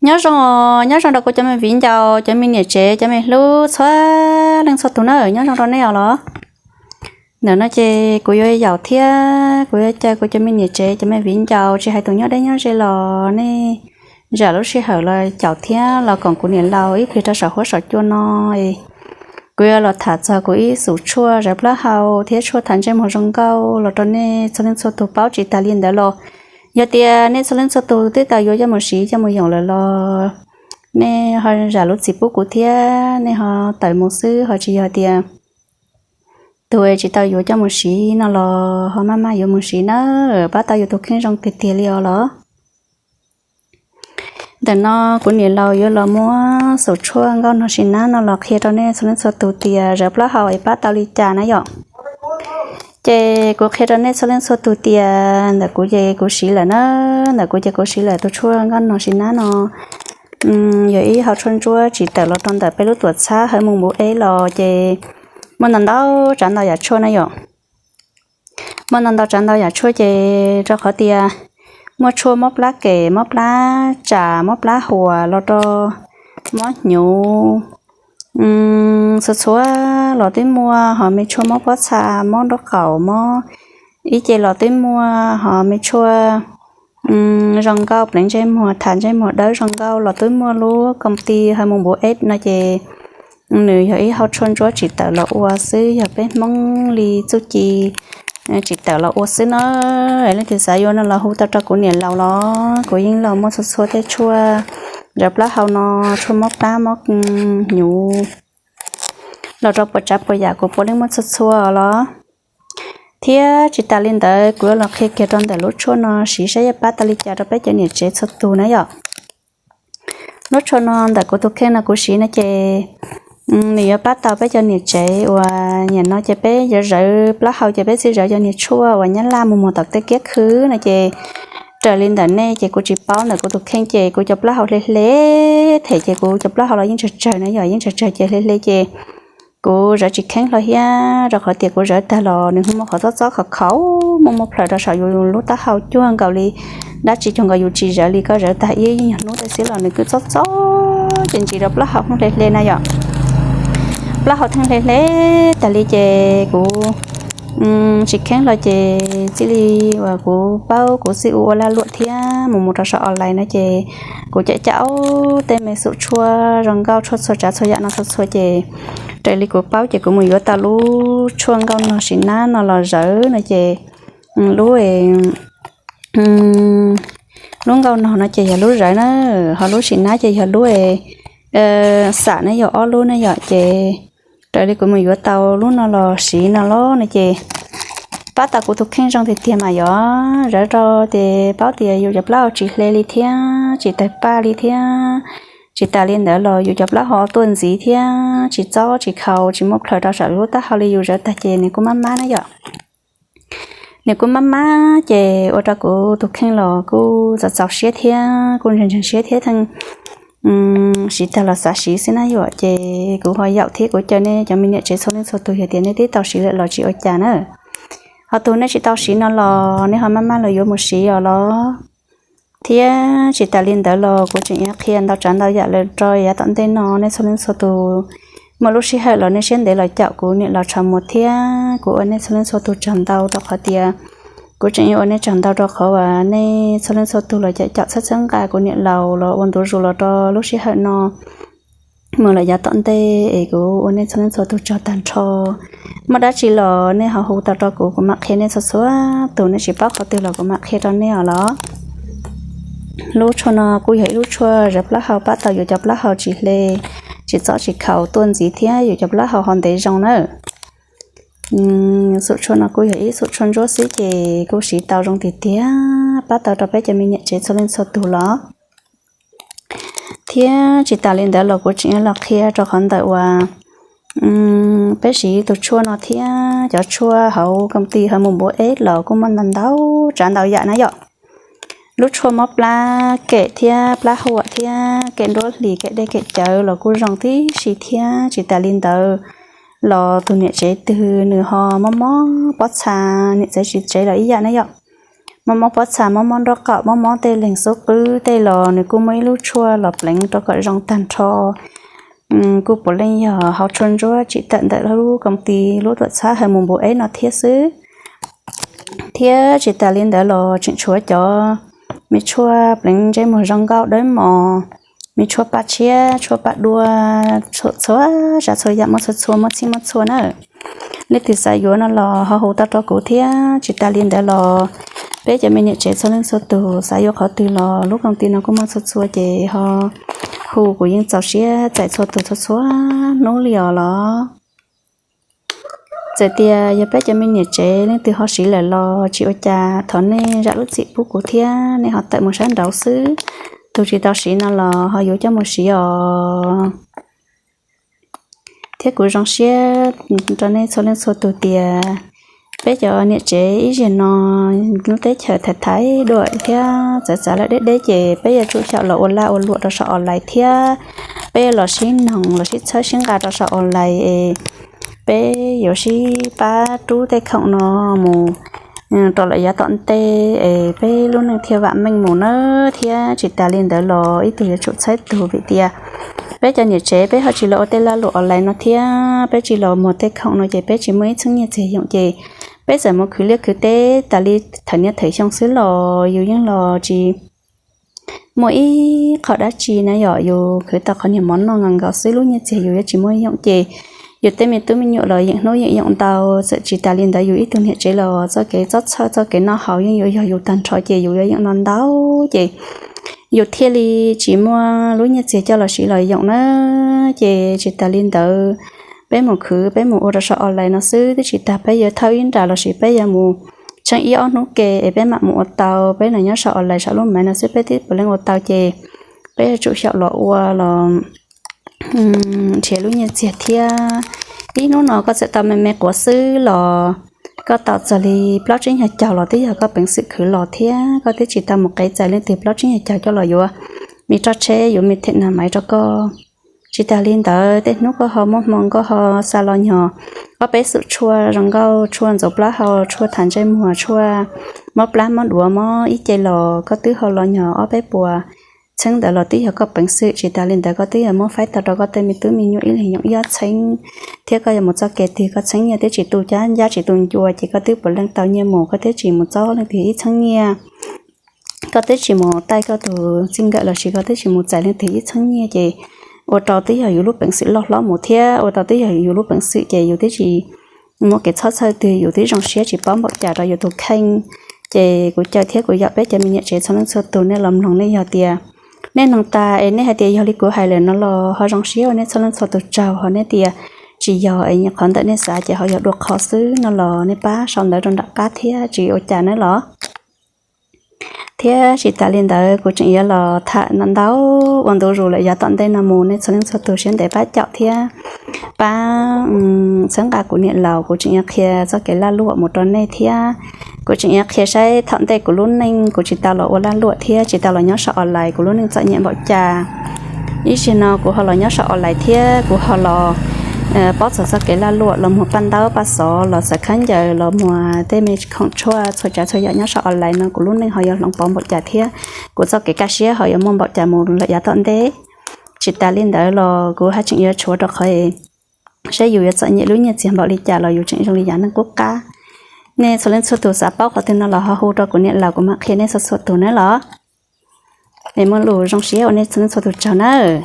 Nyob zoo, nyob zoo rau kuv cov me viv ncaus, cov me niam tsev, cov me hlub txhua leej txhua tus na, nyob zoo rau nej os los. Ntawm no ces kuv yuav yaum thiab kuv yuav caw kuv cov me niam tsev, cov me viv ncaus tsis hais tus nyob deb nyob ze los nej zam lub sij hawm los caum thiab los koom kuv niam laus ib pliag rau saum huab saum cua no. Kuv yuav los tham txog kuv ib xum tshuaj zawv plaub hau thiab tshuaj tham ntsej muag zoo nkauj los rau nej txhua leej txhua tus paub. Tsis tas li ntawd los yog tias nej txhua leej txhua tus twb tau yuav coj mus siv coj mus yoom lawm los nej ho zam lub txim pub kuv thiab nej ho tawm mus xwb, ho tsis yog tias tus tsis tau yuav coj mus siv no los ho maj mam yuav mus siv na, pab tau yus tus kheej zoo tiag tiag li os los. Ntawm no kuv niam laus yuav los muab xum tshuaj nkauj nog sim nab no los qhia rau nej txhua leej txhua tus tias zawv plaub hau es pab tau li cas na yom. Ces kuv qhia rau nej txhua leej txhua tus tias ntawm kuv ces kuv siv lawm na, ntawm kuv ces kuv siv lawm tus tshuaj nkauj nog sim nab no. Yog ib hau tshuaj ntsuab tsim tawm los rau ntawm peb lub tuam txhab hawv mus npuv eb los ces muaj ntau ntau tsav ntau yam tshuaj na yom. Muaj ntau ntau tsav ntau yam tshuaj ces rau qhov tias muaj tshuaj mob plab kem, mob plab tsam, mob plab huam los rau mob hnyuv, txhua txhua los twb muaj, ho me tshuaj mob pob txha, mob nraub qaum, mob ib ce los twb muaj, ho me tshuaj zoo nkauj pleev ntsej muag, tham ntsej muag dawb zoo nkauj los twb muaj. Lub koom ti hawv mus npuv eb no ces nws yog ib hau tshuaj ntsuab tsim tawm los ua xwb, yog peb Hmoob li txuj ci tsim tawm los ua xwb na. Leej twg xav yuav no los hu tau rau kuv niam laus los kuv yeej los muaj txhua txhua tej tshuaj zawv plaub hau no, tshuaj mob plab mob hnyuv los rau puas tsav puas yam kuv puav leej muaj txhua txhua los. Thiab tsis tas li ntawd kuv yuav los qhia kiag rau ntawm lub tshuaj no siv saib yuav pab tau li cas rau peb cov niam tsev txhua tus na yom. Lub tshuaj no ntawm kuv tus kheej no kuv siv no ces nws yuav pab tau peb cov niam tsev uas nim no ces peb yuav zawv plaub hau ces peb txhij zawv cov niag tshuaj uas nyab laj mus muag tom tej kiab khw no ces raws li ntawm nej ces kuv tsis paub, ntawm kuv tus kheej ces kuv cov plaub hau hle hle them ces kuv cov plaub hau los yeej tsawg tsawg na yom, yeej tsawg tsawg ces hle hle ces kuv zawv tsis kheeb hlo thiab, rau qhov tias kuv zawv tag los nws muaj qhov txob txob khov khaum muaj muaj plhaws rau saum yus lub taub hau cuag nkaus li dab tsi cuag nkaus yus tsis zawv li. Koj zawv tag ib nyuag hnub tej xwb los nws kuj txob txob ces ntsis rau plaub hau pheej hle hle na yom. Plaub hau pheej hle hle tas li ces kuv tsis kheeb hlo ces txij li uas kuv paub kuv txij ua ua lag luam thiab mus mus rau saum online no ces kuv caum caum tej me xum tshuaj zoo nkauj tshuaj txhua tsav txhua yam no txhua txhua ces raws li kuv paub ces kuv mus yuav tau lub tshuaj nkauj nog sim nab no los zawv no ces lub lub nkauj nog no ces yog lub zawv na, ho lub sim nab ces yog lub xam na, yog ob lub na yom. Ces raws li kuv mus yuav tau lub no los siv no los no ces pab tau kuv tus kheej zoo tiag tiag mas yom. Zawv rau ces paub tias yus cov plaub hau tsis hle li thiab tsis tawg paj li thiab, tsis tas li ntawd los yus cov plaub hau tuaj ntxiv thiab tsis txob tsis khaus tsis muaj plhaws rau saum lub taub hau li. Yus zawv tag ces nws kuj mab mab na yom. Nws kuj mab mab ces ua rau kuv tus kheej los kuj txaus txaus siab thiab kuj ntseeg ntseeg siab thiab theej siv tag los xav siv xwb na yom. Ces kuv ho yaum thiab kuv caw nej cov me niam tsev txhua leej txhua tus yog tias nej twb tau siv lawm los tsis ua cas na. Ho tus nej tsis tau siv no los nej ho maj maj los yuav mus siv os los. Thiab tsis tas li ntawd los kuv tseem yuav qhia ntau tsav ntau yam lawm rau yav tom ntej no, nej txhua leej txhua tus muaj lub sij hawm los nej siab ntev los caum kuv niam laus Tshav Muas thiab kuv ua nej txhua leej txhua tus tsaug ntau rau qhov tias kuv tseem yuav ua nej tsaug ntau rau qhov uas nej txhua leej txhua tus los caum caum txhawb txhawb nqa kuv niam laus los ua ntu zus los rau lub sij hawm no mus lawm yav tom ntej es kuv ua nej txhua leej txhua tus tsaug tag nrho. Muaj dab tsi los nej ho hu tau rau kuv, kuv mam qhia nej txhua txhua tus, nej tsis paub qhov twg los kuv mam qhia rau nej os los. Lub tshuaj no kuj yog ib lub tshuaj zawv plaub hau pab tau yus cov plaub hau tsis hle, tsis txob tsis khaus tuaj ntxiv thiab yus cov plaub hau ho ntev zoo nawb. Xum tshuaj no kuj yog ib xum tshuaj ntsuab xwb ces kuj siv tau zoo tiag tiag, pab tau rau peb cov me niam tsev txhua leej txhua tus los. Thiab tsis tas li ntawd los kuv tseem yuav los qhia rau qhov ntawm uas peb siv tus tshuaj no thiab cov tshuaj hauv koom ti hauv mus npuv eb los kuj muaj ntau ntau tsav ntau yam na yom. Lub tshuaj mob plab kem thiab plab huam thiab kem nruab hlis kem dej kem cawv los kuj zoo tib si thiab tsis tas li ntawd los tus niam tsev twg nws ho mob mob pob txha, niam tsev tsis tsev los ib yam na yom. mob mob pob txha, mob mob nraub qaum, mob mob tej leeg xub qwb tej los nws kuj muaj ib lub tshuaj los pleev rau kom zoo tag nrho. Kuj puav leej yog hau tshuaj ntsuab tsim tawm ntawm lub koom ti lub tuam txhab Hawm Mus Npus Eb no thiab xwb. Thiab tsis tas li ntawd los tseem tshuav cov me tshuaj pleev ntsej muag zoo nkauj dawb mos, me tshuaj paj tshiab, tshuaj paj dua, txhua txhua yam muaj txhua txhua, muaj txhij muaj txhua na. Leej twg xav yuav no los ho hu tau rau kuv thiab. Tsis tas li ntawd los peb cov me niam tsev txhua leej txhua tus xav yuav qhov twg los lub koom ti no kuj muaj txhua txhua ces ho hu, kuv yeej txaus siab txais txhua tus txhua txhua hnub li os los. Txawm tias yog peb cov me niam tsev leej twg ho siv lawm los tsis ua cas, thov nej zam lub txim pub kuv thiab nej ho tawm mus sab nraud xwb. Tus tsis tau siv no los ho yuav coj mus siv os. Thiab kuv zoo siab rau nej txhua leej txhua tus tias peb cov niam tsev ib zaug no lub teb chaws thaiv thaiv dua thiab txawv txav lawm deb deb ces peb yuav tsum xyaum los ua lag ua luam rau saum online thiab peb yuav los sib noog los sib txhawb sib nqa rau saum online es peb yuav sib pab rub tej khoom no mus rau lawm yav tom ntej es peb lub neej thiaj vam meej mus na. Thiab tsis tas li ntawd los ib tug yuav tsum txhawb tug vim tias peb cov niam tsev peb ho tsis los ua tej lag luam online no thiab peb tsis los muag tej khoom no ces peb tsis muaj ib txheeb nyiaj txiag yoom ces peb txawm mus khwv liaj khwv teb tas li thawm niaj thawm xyoo xwb los yus yeej los tsis muaj ib qho dab tsi na yom, yus khwv tau qhov niag mov noj nkaus nkaus xwb, lub nyiaj txiag yus yuav tsis muaj yoom ces yus tej me tub me nyuam los yeem hnub yeem yoom ntau. Txawm tsis tas li ntawd yus ib tug niam tsev los txoj kev txob txhawj txoj kev noj haus yeej yuav yog yus tag nrho ces yus yuav yeem noj ntau ces yus thiaj li tsis muaj lub nyiaj txiag coj los siv los yoom na. Ces tsis tas li ntawd peb mus khwv peb mus ua rau saum online no xwb twb tsis tas peb yuav thauj ib nra los sis peb yuav mus tsheej ib ob hnub ke es peb mam mus ua tau. Peb no nyob saum online saum lub maiv no xwb peb twb puav leej ua tau ces peb yuav tsum xyaum los ua los nrhiav lub nyiaj txiag thiab. Ib hnub no koj txawm tau me me quav xwb los koj tau txog li plaub tsib nyuag caug los twb yog koj peev xwm khwv los thiab koj twb tsis tau mus qev txais leej twg plaub tsib nyuag caug coj los yuav me roj tsheb yuav me them nas maiv rau koj. Tsis tas li ntawd tej hnub koj ho muaj hmoo koj ho xa los nyog ob peb xum tshuaj zoo nkauj, tshuaj ntxuav plaub hau, tshuaj tham ntsej muag, tshuaj mob plab mob duav mob ib ce los koj twb ho los nyog ob peb puas txheeb ntawd los twb yog koj peev xwm. Tsis tas li ntawd koj twb yog muab faib tau rau koj tej me tub me nyuam ib leeg yoom ib ob txheeb thiab koj yuav mus txoj kev twg koj txheeb nyiaj twb tsis tu cab ncaj tsis tu ncua ces koj twb puav leej tau nyiaj mus, koj twb tsis mus txob leej twg ib txheeb nyiaj. Koj twb tsis mus taij koj tus txij nkawm los sis koj twb tsis mus txais leej twg ib txheeb nyiaj ces ua rau twb yog yus lub peev xwm loj hlob mus thiab ua rau twb yog yus lub peev xwm ces yus twb tsis muaj kev txhob txhawj twg, yus twb zoo siab tsis paub npaum cas rau yus tus kheej. Ces kuv caw thiab kuv yaum peb cov me niam tsev txhua leej txhua tus nej los mloog, nej yog tias nej mloog tas es nej hais tias yog li kuv hais lawm no los ho zoo siab ua nej txhua leej txhua tus tsaug, ho nej tias tsis yog es qhov ntawm nej xav ces ho yog dua qhov xwb no los nej pab sau ntawv rau nram qab thiab tsis ua cas nawb los. Thiab tsis tas li ntawd kuv tseem yuav los tham ntau ua ntu zus lawm yav tom ntej no mus, nej txhua leej txhua tus siab ntev pab caum thiab pab txhawb nqa kuv niam laus. Kuv tseem yuav qhia txoj kev lag luam mus rau nej thiab kuv tseem yuav qhia saib thaum ntej kuv lub neej kuv tsis tau los ua lag luam thiab tsis tau los nyob saum online kuv lub neej txom nyem npaum cas. Ib zaug no kuv ho los nyob saum online thiab kuv ho los paub txog txoj kev lag luam, los muag paj ntaub paj xov, los xaws khaub ncaws, los muag tej me khoom tshuaj txhua tsav txhua yam nyob saum online no kuv lub neej ho yuav hloov pauv npaum cas thiab kuv txoj kev kaj siab ho yuav muaj npaum cas mus lawm yav tom ntej. Tsis tas li ntawd los kuv haj tseem yuav tshuav rau qhov saib yus yuav txom nyem lub nyiaj txiag npaum li cas los yus tseem zoo li yav neeg qub qab. Nej txhua leej txhua tus xav paub qhov twg no los ho hu rau kuv niam laus kuv mam qhia nej txhua txhua tus nawb los. Es muaj lus zoo siab ua nej txhua leej txhua tus tsaug nawb.